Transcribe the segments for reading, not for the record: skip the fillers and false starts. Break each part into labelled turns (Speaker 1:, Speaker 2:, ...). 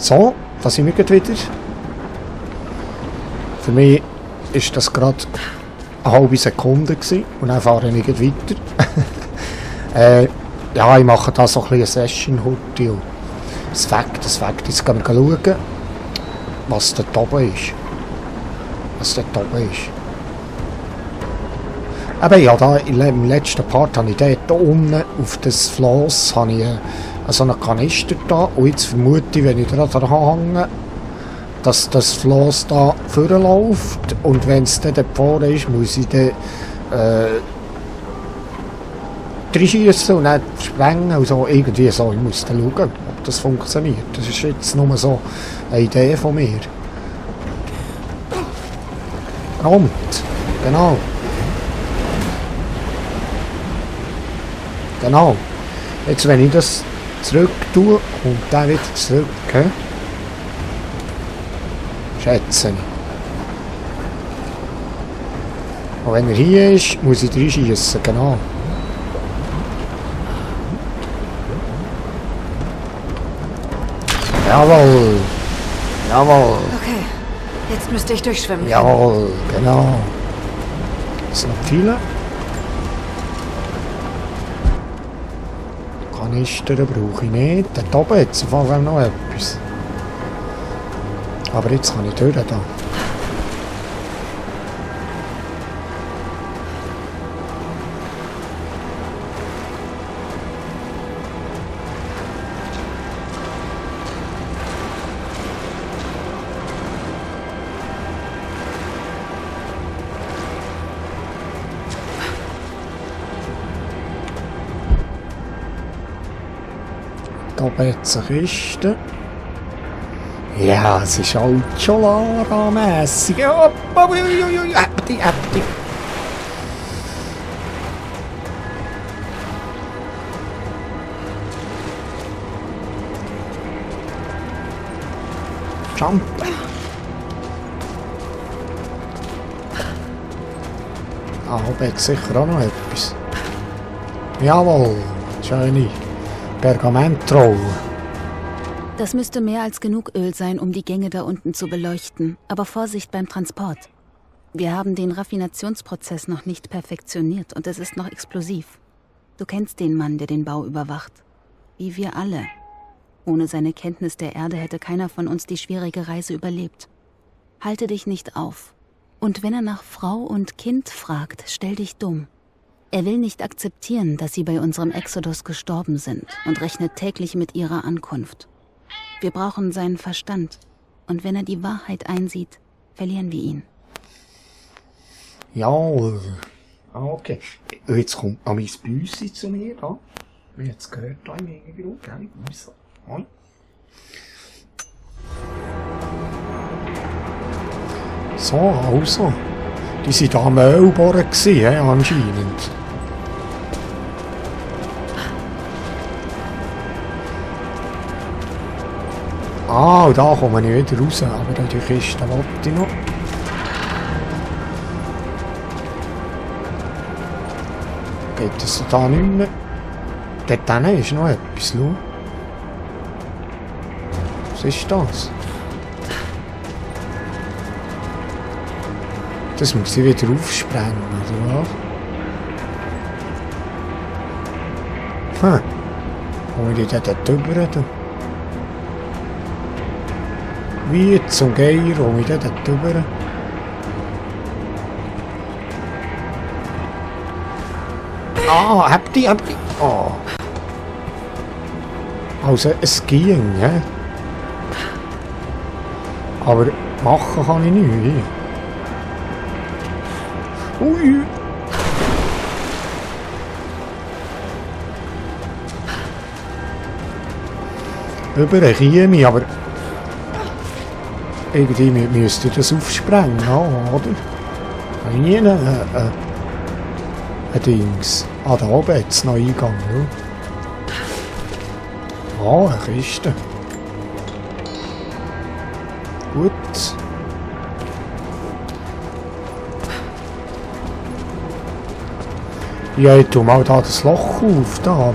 Speaker 1: So, da sind wir gerade wieder. Für mich ist das gerade eine halbe Sekunde gewesen, und dann fahre ich gleich weiter. Ja, ich mache da so ein bisschen eine Session heute. Das Fakt. Jetzt gehen wir schauen, was dort oben ist. Aber ja, da im letzten Part habe ich dort unten auf das Floss habe ich so einen Kanister da. Und jetzt vermute ich, wenn ich da dran hänge, dass das Floss da vorläuft. Und wenn es dann vorne ist, muss ich dann reinschiessen und dann sprengen. Also irgendwie so. Ich muss dann schauen, ob das funktioniert. Das ist jetzt nur so eine Idee von mir. Kommt. Genau. Genau. Jetzt, wenn ich das zurück tue und dann wieder zurück, schätze ich. Und wenn er hier ist, muss ich reinschiessen, genau. Jawohl. Jawohl.
Speaker 2: Okay, jetzt müsste ich durchschwimmen.
Speaker 1: Jawohl, genau. Ist noch viele? Kanister brauche ich nicht. Dort oben hat es auf jeden Fall noch etwas. Aber jetzt kann ich durch da. Da oben jetzt eine Kiste. Ja, es ist halt schon Lara-mässig. Äpfel. Jump. Ah, oben hat sicher auch noch etwas. Jawohl, schöne Pergamentrolle.
Speaker 3: Das müsste mehr als genug Öl sein, um die Gänge da unten zu beleuchten. Aber Vorsicht beim Transport. Wir haben den Raffinationsprozess noch nicht perfektioniert und es ist noch explosiv. Du kennst den Mann, der den Bau überwacht. Wie wir alle. Ohne seine Kenntnis der Erde hätte keiner von uns die schwierige Reise überlebt. Halte dich nicht auf. Und wenn er nach Frau und Kind fragt, stell dich dumm. Er will nicht akzeptieren, dass sie bei unserem Exodus gestorben sind und rechnet täglich mit ihrer Ankunft. Wir brauchen seinen Verstand. Und wenn er die Wahrheit einsieht, verlieren wir ihn.
Speaker 1: Ja, okay. Jetzt kommt noch mein Büssi zu mir. Da. Wie jetzt gehört da im Hintergrund. Hoi. So, also. Die waren da am Ölbohren anscheinend. Ah, und da komme ich wieder raus, aber die Kiste wollte ich noch. Geht es da nicht mehr? Dort hinten ist noch etwas, schau. Was ist das? Das muss ich wieder aufsprengen, oder was? Komme ich dort drüber? Wie zum Geier, komme ich dort drüber? Ah, habt die. Oh. Also, es ging, hä? Aber machen kann ich nicht. Ui. Über eine Kiemi, aber irgendwie müsste ich das aufsprengen, oder? Habe ich nie ein Dings. Ah, da oben hat es noch Eingang, ja. Ah, eine Kiste. Gut. Ja, ich tu mal da das Loch auf, da.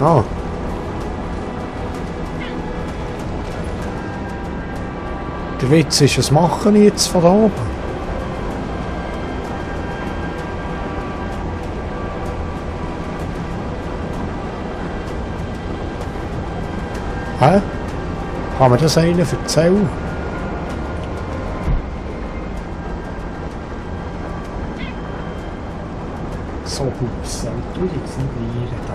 Speaker 1: Ah. Der Witz ist, was machen wir jetzt von da oben? Hä? Kann man das einen erzählen? So gut, soll ich jetzt nicht lieren da.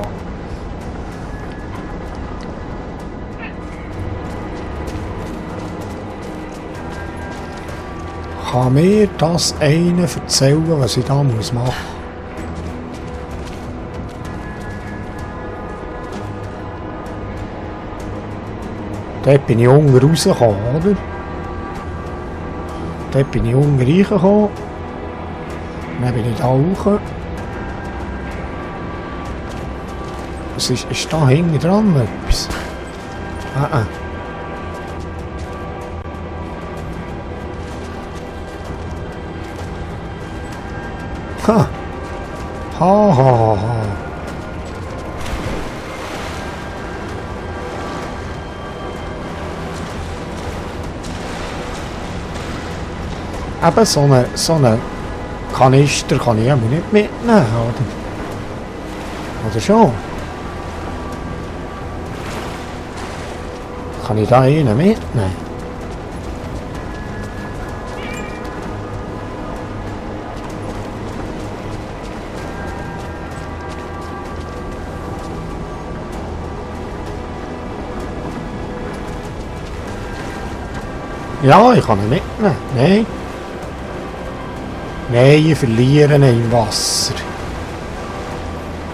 Speaker 1: Kann mir das einen erzählen, was ich da machen muss? Dort bin ich unten rausgekommen, oder? Dort bin ich unten reingekommen. Dann bin ich da hoch. Was ist da hinten dran etwas? Ha! Ha ha ha! Eben so eine Kanister kann ich aber nicht mitnehmen, oder? Oder schon? Kann ich da einen mitnehmen? Ja, ich kann ihn mitnehmen. Nein. Nein, ich verliere ihn im Wasser.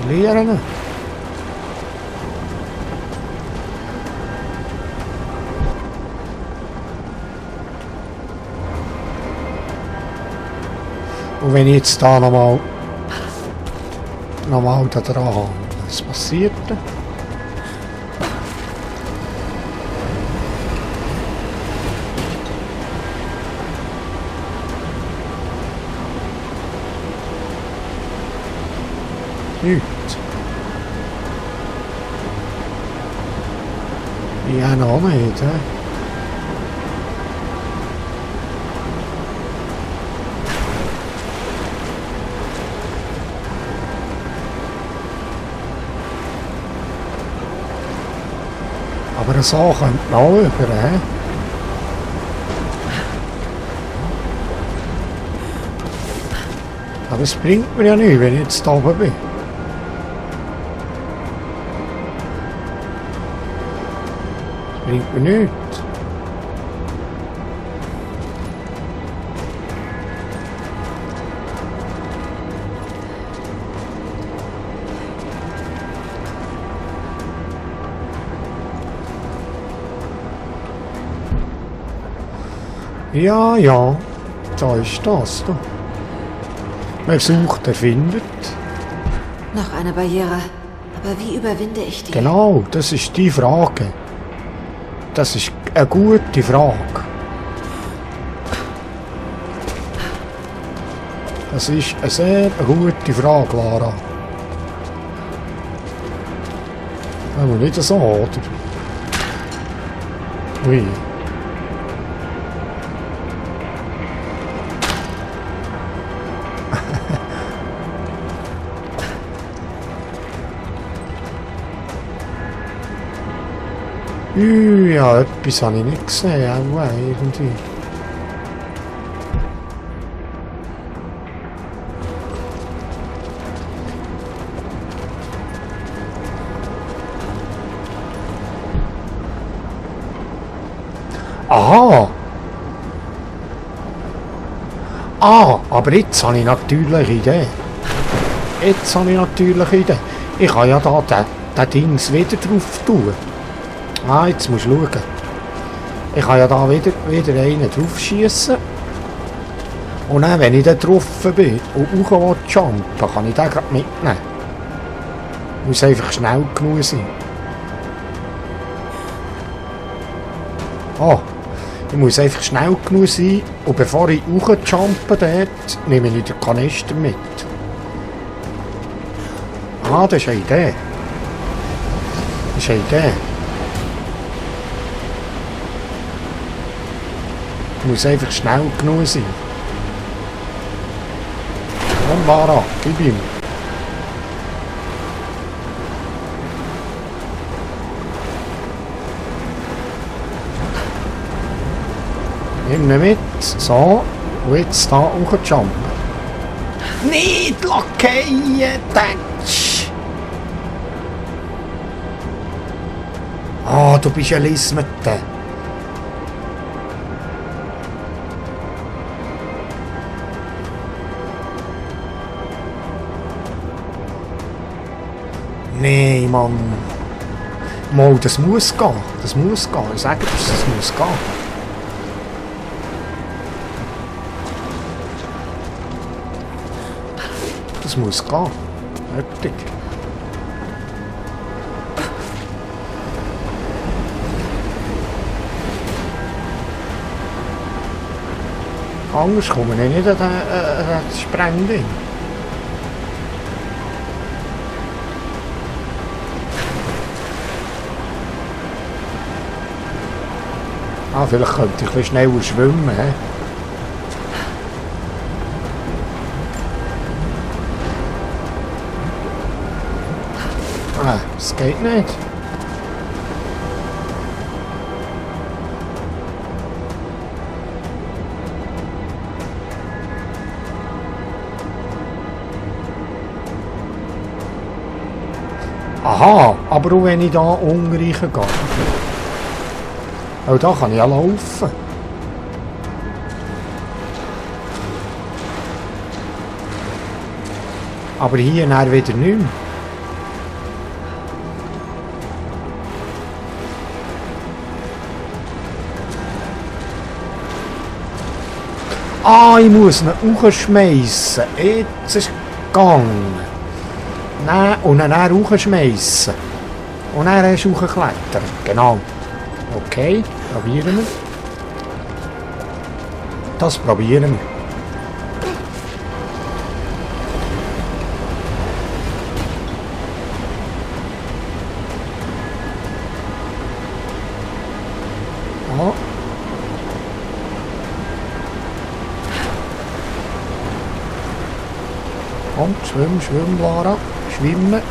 Speaker 1: Verliere ihn. Und wenn ich jetzt da nochmal da dran habe, was passiert dann? Nichts. Ja, noch nicht, hä? Aber so könnte man auch über, hä? Aber es bringt mir ja nichts, wenn ich jetzt da oben bin. Es bringt mir nichts. Ja, ja, da ist das. Da. Wer sucht, der findet.
Speaker 2: Noch eine Barriere. Aber wie überwinde ich die?
Speaker 1: Genau, das ist die Frage. Das ist eine gute Frage. Das ist eine sehr gute Frage, Lara. Aber nicht so, oder? Ui. Ja, etwas habe ich nicht gesehen, auch irgendwie. Aha! Ah, aber jetzt habe ich natürlich eine Idee. Jetzt habe ich natürlich eine Idee. Ich kann ja da den Dings wieder drauf tun. Ah, jetzt musst du schauen. Ich kann ja da wieder einen drauf schiessen. Und dann, wenn ich da drauf bin und auch jumpen, kann ich den gerade mitnehmen. Muss einfach schnell genug sein. Oh, ich muss einfach schnell genug sein und bevor ich hochjumpe dort, nehme ich den Kanister mit. Ah, das ist eine Idee. Das ist eine Idee. Muss einfach schnell genug sein. Komm, Lara, gib ihm. Nimm ihn mit. So. Und jetzt da hochjumpen. Nicht lackieren, Tatsch! Ah, du bist ein Lismete. Nee, Mann. Mal, das muss gehen. Das muss gehen. Ich sage dir, das muss gehen. Das muss gehen. Heftig. Anders kommen wir nicht an das Sprengding. Ah, vielleicht könnte ich ein bisschen schneller schwimmen. He? Ah, das geht nicht. Aha, aber auch wenn ich da unten gehe. Oh, da kann ich ja laufen. Aber hier nachher wieder nicht mehr. Ah, ich muss ihn hochschmeissen. Jetzt ist es gegangen. Nein, und dann hochschmeissen. Und dann hast du hochgeklettert. Genau. Okay, probieren wir. Das probieren wir. Ja. Komm, schwimm, Lara. Schwimmen.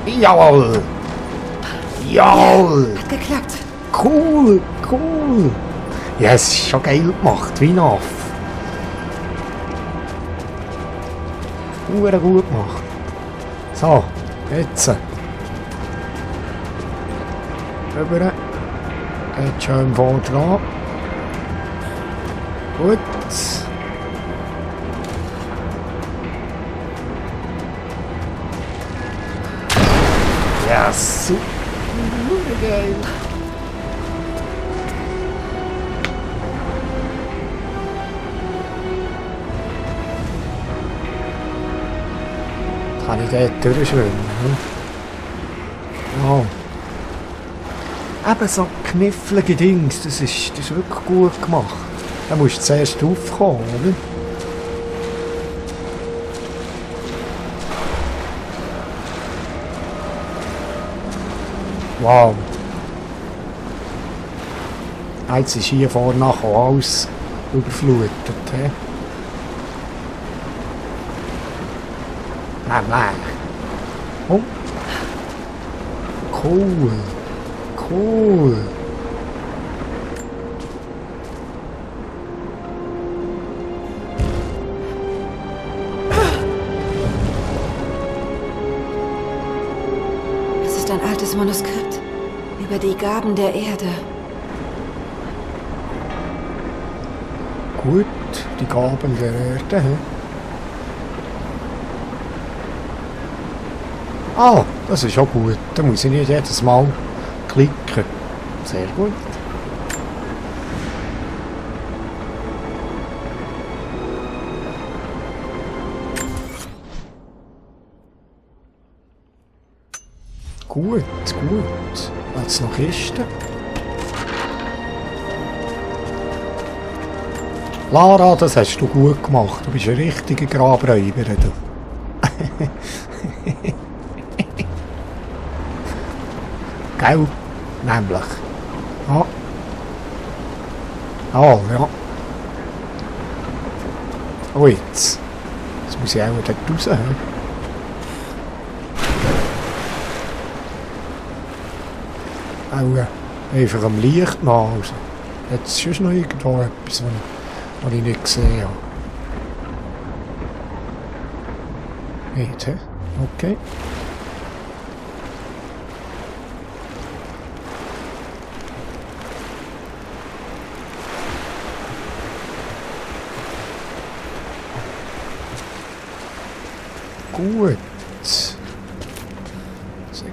Speaker 1: Jawohl! Jawohl!
Speaker 2: Hat geklappt.
Speaker 1: Cool, cool! Ja, es ist schon geil gemacht, wie noch. Gut gemacht. So, jetzt. Rüber. Jetzt schön vorne dran. Gut. Ja, super geil. Kann ich dort durchschwimmen? Ja. Eben so knifflige Dings, das ist wirklich gut gemacht. Da musst du zuerst aufkommen, oder? Wow. Jetzt ist hier vorne nachher alles überflutet. He? Nein. Oh. Cool. Cool.
Speaker 2: Es ist ein altes Manuskript über die Gaben der Erde.
Speaker 1: Gut, die Gaben der Erde. He? Ah, das ist auch gut. Da muss ich nicht jedes Mal klicken. Sehr gut. Gut. Jetzt noch Kisten. Lara, das hast du gut gemacht. Du bist ein richtiger Grabräuber, du. Gell? Nämlich. Ja. Ah, ja. Oh, jetzt. Jetzt muss ich auch dort raus. Auch einfach am Licht nach. Also. Jetzt ist noch irgendwo etwas, was ich nicht gesehen habe. Nicht, hä? Okay. Gut.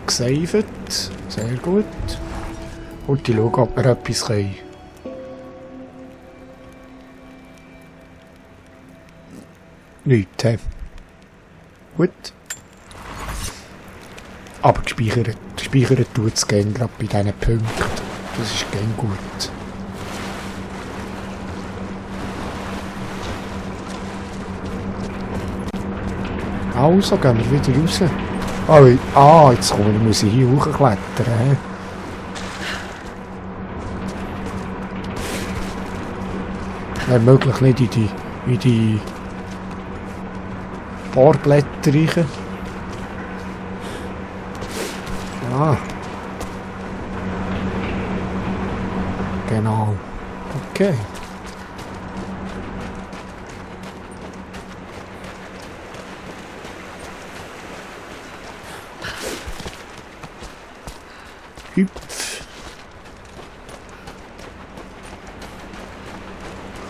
Speaker 1: Gesaved. Sehr gut. Und ich schaue, ob wir etwas können. Nichts, hä? Gut. Aber gespeichert tut es gerne gerade bei diesen Punkten. Das ist gerne gut. Also, gehen wir wieder raus. Jetzt muss ich hier hochklettern. Wenn möglich nicht in die Barblätter rein. Ja. Genau. Okay. Hüpf.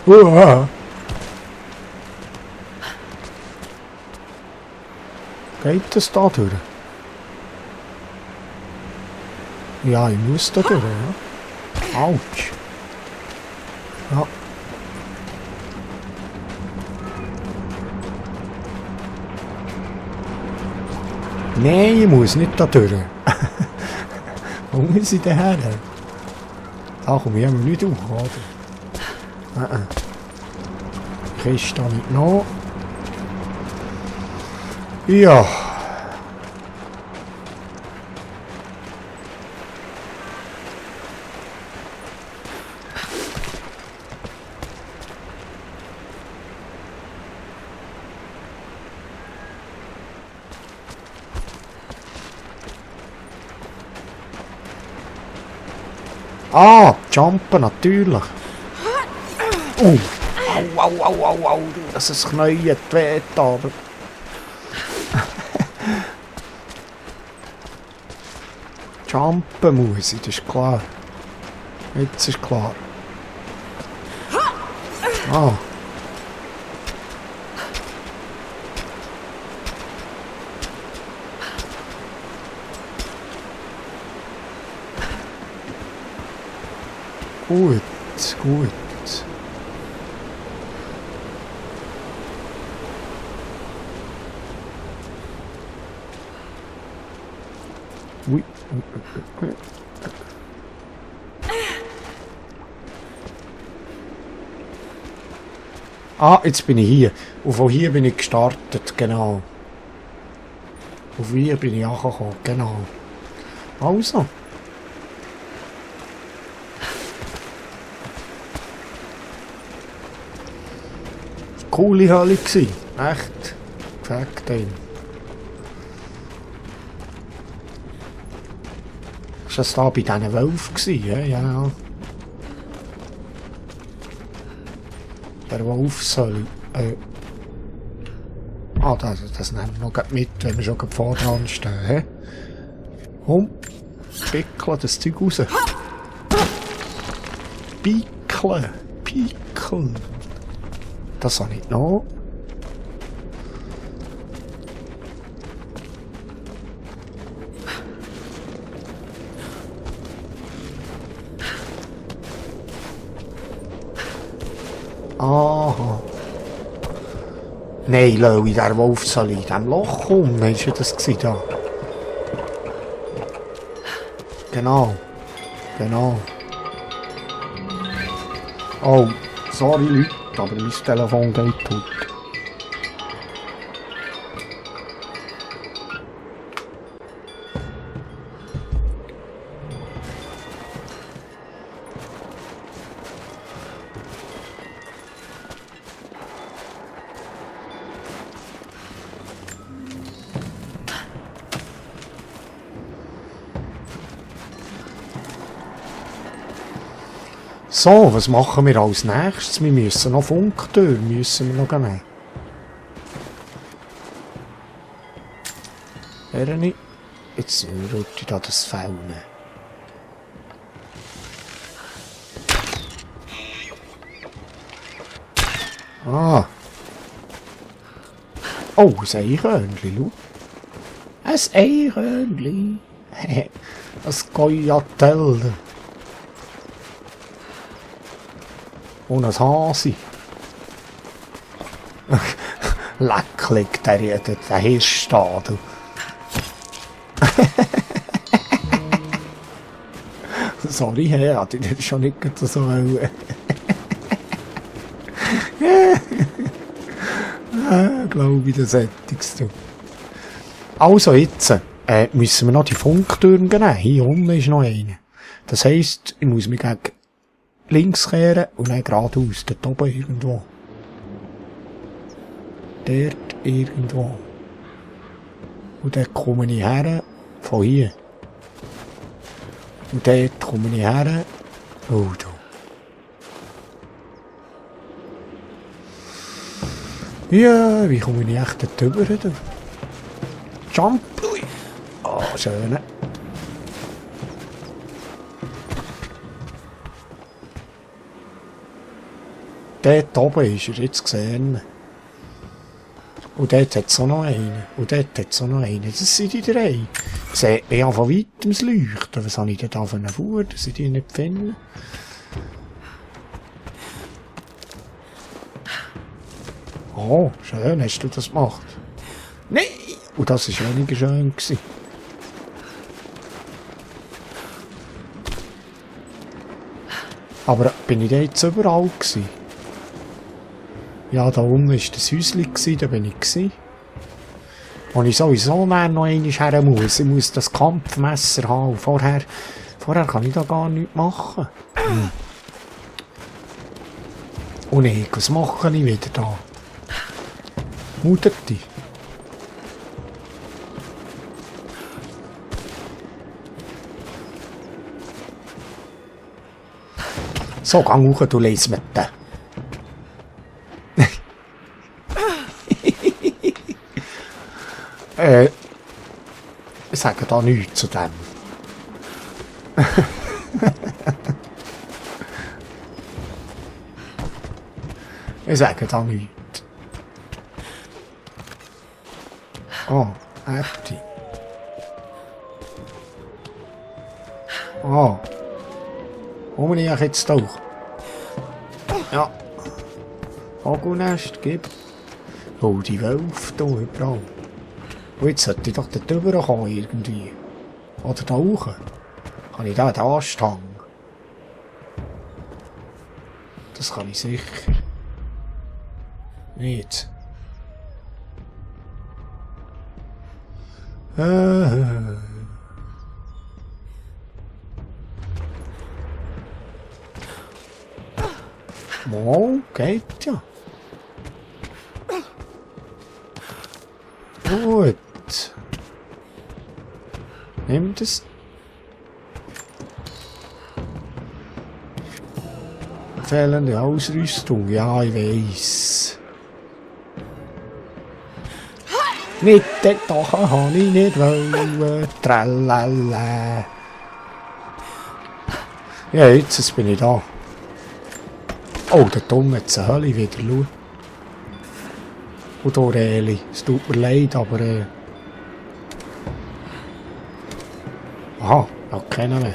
Speaker 1: Uah. Geht das da durch? Ja, ich muss da durch, ja. Autsch. Ja. Nein, ich muss nicht da durch. Wo muss ich denn her? Da komme ich aber nicht auf, oder? Kiste habe ich noch. Ja. Ah, jumpen, natürlich. Au, das ist Knie, weht, aber... Jumpen muss ich, das ist klar. Jetzt ist klar. Ah. Gut. Ui. Ah, jetzt bin ich hier. Und von hier bin ich gestartet, genau. Auf hier bin ich angekommen, genau. Also. Coole Halle gsi. Echt. Gefällt einem. Ist das da bei diesen Wölfen gsi? Ja. Der Wolf soll... das nehmen wir noch mit, wenn wir schon vor dran stehen. He? Komm. Pickle das Zeug raus. Pickel. Das habe ich noch. Aha. Nein, Leute, der Wolf soll in diesem Loch kommen. Ist ja das da? Genau. Oh, sorry, Leute. aber mein Telefon geht tot. So, was machen wir als nächstes? Wir müssen noch Funktür, müssen wir noch nehmen. Wäre nicht. Jetzt rührt ich da das Fell. Ah. Oh, ein Eichhörnchen, schau. Ein Eichhörnchen. Das Goyatel. Und ein Hase. Lecklig, der Hirsch da, du. Sorry, Herr, ich hätte schon nicht so wollen. Glaube ich, das hättest du. Also jetzt müssen wir noch die Funktürme nehmen. Hier unten ist noch eine. Das heisst, ich muss mich gegen links kehren und dann geradeaus. Dort oben irgendwo. Dort irgendwo. Und dann komme ich her, von hier. Und dort komme ich her. Oh, da. Ja, wie komme ich echt dort rüber? Jump! Oh, schön. Dort oben ist er jetzt gesehen. Und dort hat es auch noch einen. Und dort hat es auch noch einen. Das sind die drei. Seht ihr ja von weitem das Leuchten. Was habe ich denn da für eine Fuhr, dass ich die nicht finde? Oh, schön, hast du das gemacht? Nein! Und das war weniger schön gewesen. Aber bin ich da jetzt überall gewesen? Ja, da unten war das Häuschen, da bin ich gewesen. Und ich sowieso noch einmal her muss. Ich muss das Kampfmesser haben. Vorher kann ich da gar nichts machen. Und ich, was mache ich wieder da? Mutterte. So, gang hoch, du lies mit den. Ich sage da nichts zu dem. Ich sage da nichts. Oh, Äpfel. Oh. Wo bin ich jetzt auch? Ja. Vogelnest, gib. Oh, die Wölfe hier überall. Und jetzt sollte ich doch dort rüberkommen irgendwie. Oder da hoch. Kann ich da den Ast hängen? Das kann ich sicher. Nicht. Mal, geht ja. Gut. Nimm das. Fehlende Ausrüstung, ja, ich weiss. Nicht den Tag habe ich nicht wollen. Tralala. Ja, jetzt bin ich da. Oh, der Tom hat eine Hölle wieder, schau. Und Aurelie, es tut mir leid, aber aha, noch keinen mehr.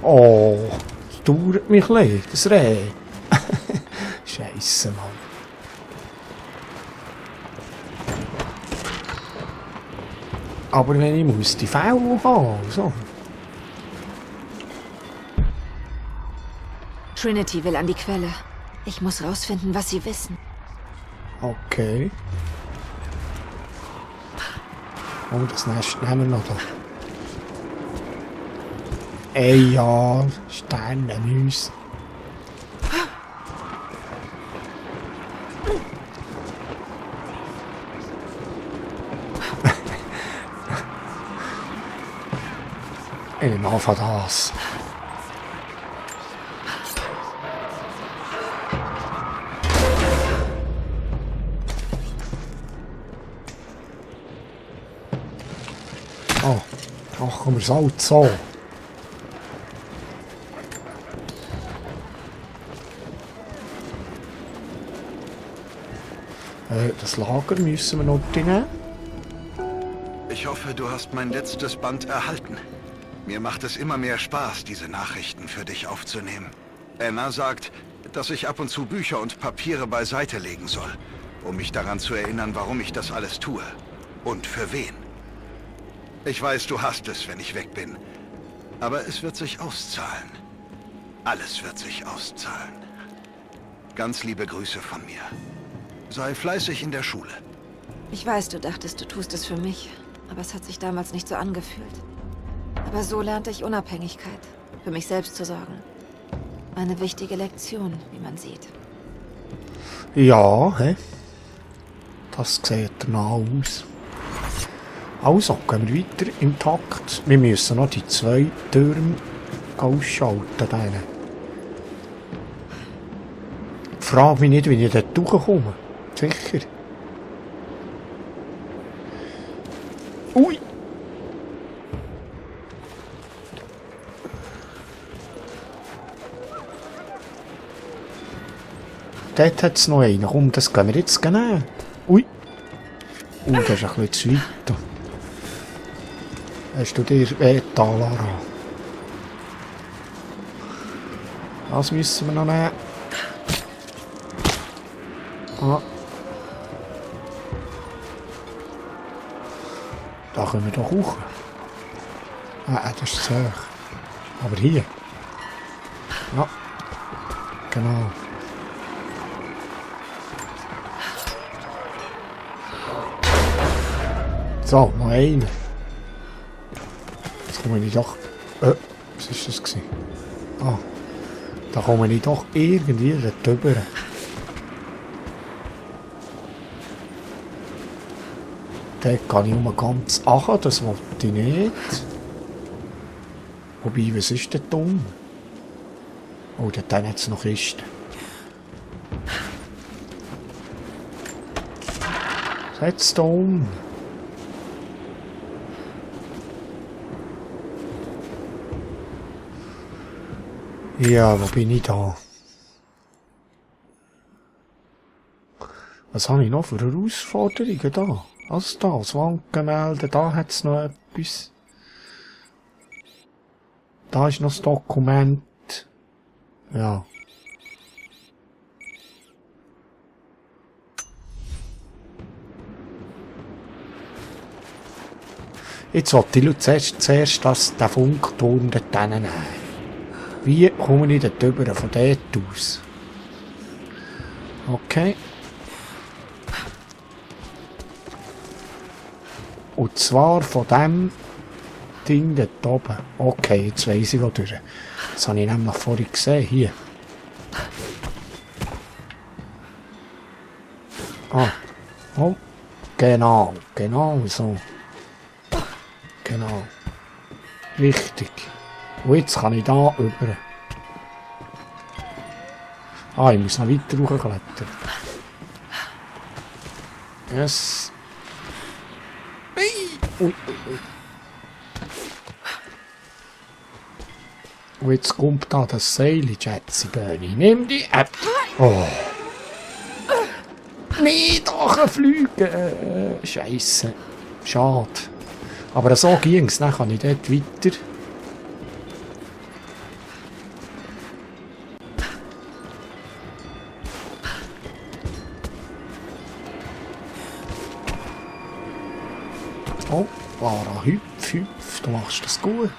Speaker 1: Oh, das dauert mich ein bisschen, das Reh. Scheisse, Mann. Aber wenn ich muss die Fälle haben, so.
Speaker 2: Trinity will an die Quelle. Ich muss rausfinden, was sie wissen.
Speaker 1: Okay. Oh, das Nest nehmen wir noch da. Ey, ja, Sternenmäuse. Ich nehme einfach das. Oh, machen wir es halt so. Das Lager müssen wir noch nehmen.
Speaker 4: Ich hoffe, du hast mein letztes Band erhalten. Mir macht es immer mehr Spaß, diese Nachrichten für dich aufzunehmen. Anna sagt, dass ich ab und zu Bücher und Papiere beiseite legen soll, um mich daran zu erinnern, warum ich das alles tue. Und für wen. Ich weiß, du hasst es, wenn ich weg bin. Aber es wird sich auszahlen. Alles wird sich auszahlen. Ganz liebe Grüße von mir. Sei fleißig in der Schule.
Speaker 2: Ich weiß, du dachtest, du tust es für mich. Aber es hat sich damals nicht so angefühlt. Aber so lernte ich Unabhängigkeit. Für mich selbst zu sorgen. Eine wichtige Lektion, wie man sieht.
Speaker 1: Ja, hä? Das sieht danach aus. Also, gehen wir weiter im Takt. Wir müssen noch die 2 Türme ausschalten. Denen. Frag mich nicht, wie ich dort durchkomme. Sicher. Ui! Dort hat es noch einen. Komm, das gehen wir jetzt nehmen. Ui! Das ist ein bisschen zu weit. Hast du dir da, Lara? Das müssen wir noch nehmen. Ah. Da können wir doch hoch. Ah, das ist zu hoch. Aber hier. Ja. Genau. So, noch einen. Jetzt komme ich doch... was war das gewesen? Ah. Da komme ich doch irgendwie drüber. Dort kann ich nur ganz achen, das wollte ich nicht. Wobei, was ist denn dumm? Oh, dort hat es noch Kisten. Setz da um. Ja, wo bin ich da? Was habe ich noch für Herausforderungen da? Was da? Das Wandgemälde, da hat es noch etwas. Da ist noch das Dokument. Ja. Jetzt wollte ich zuerst den Funkturm dort nehmen. Wie komme ich dort rüber, von dort aus? Okay. Und zwar von dem Ding dort oben. Okay, jetzt weiss ich, wo durch. Das habe ich nämlich vorhin gesehen, hier. Ah. Oh. Genau, genau so. Genau. Richtig. Und jetzt kann ich da rüber. Ah, ich muss noch weiter hochklettern. Yes. Ui, ui, ui. Und jetzt kommt da das Seil, Schätzeböni. Nimm die App. Oh. Nicht fliegen. Scheisse. Schade. Aber so ging es. Dann kann ich dort weiter. Oh, Lara, hüpf, hüpf, du machst das gut.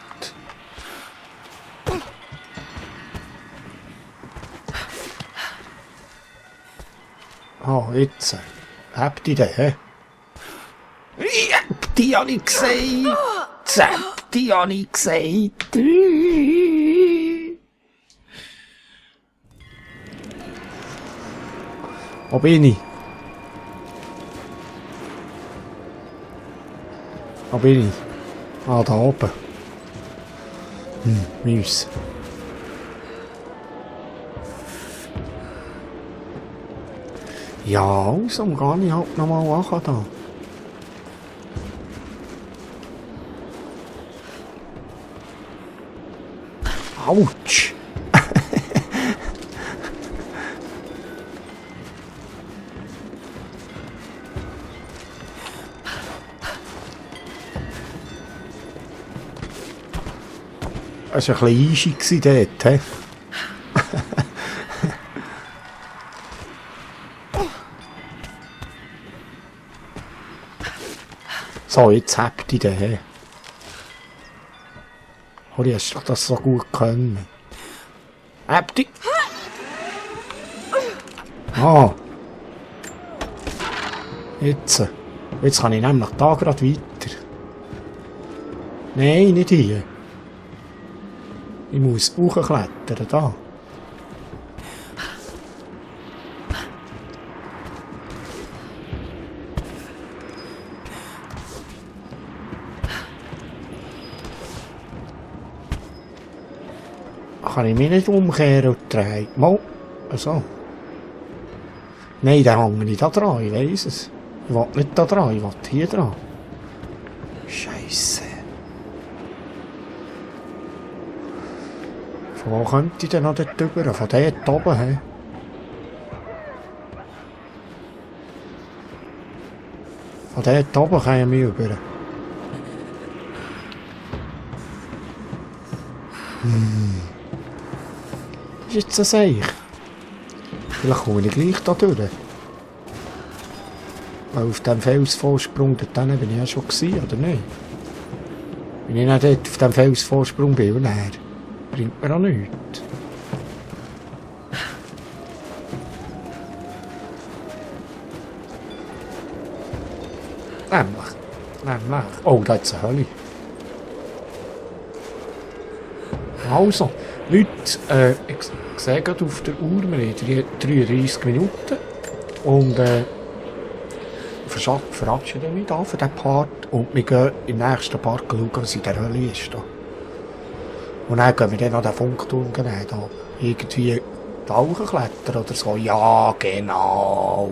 Speaker 1: Ah, jetzt. Habt ihr den, hä? Die habe ich gesagt. Die habe ich gesagt. Wo bin ich? Wo bin ich? Ah, da oben. Müs. Ja, also, gehe ich halt nochmal an da. Autsch! Es war ein bisschen eisig dort, hä? So, jetzt habt ihr den, hä? Oder hast du das so gut können? Habt ihr? Ah! Jetzt. Jetzt kann ich nämlich da gerade weiter. Nein, nicht hier. Ich muss hochklettern, da. Kann ich mich nicht umkehren und drehen? Mal. Also. Nein, dann hänge ich da dran, ich weiss es. Ich will nicht da dran, ich will hier dran. Scheisse. Von wo könnte ich denn noch dort rüber? Von dort oben, hä? Von dort oben kann ich rüber. Was ist jetzt das eigentlich? Vielleicht komme ich gleich da durch. Weil auf dem Felsvorsprung, dort bin ich ja schon gewesen, oder nicht? Wenn ich nicht dort auf dem Felsvorsprung bin, dann bringt mir auch nichts. Nämlich. Oh, da ist eine Hölle. Also, Leute, ich sehe gerade auf der Uhr, wir haben 33 Minuten. Und verabschiede mich da für diesen Part. Und wir gehen im nächsten Part schauen, was in der Hölle ist. Da. Und dann gehen wir dann noch den Funkturm nehmen. Da. Irgendwie da hochklettern oder so. Ja, genau.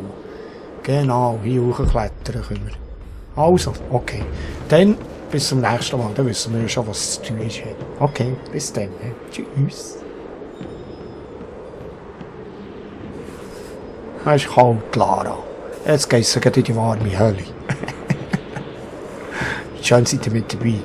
Speaker 1: Genau, hier hochklettern können wir. Also, okay. Dann bis zum nächsten Mal. Dann wissen wir schon, was zu tun ist. Okay, bis dann. Tschüss. Es ist kalt, Lara. Jetzt geht es in die warme Hölle. Schön seid ihr mit dabei.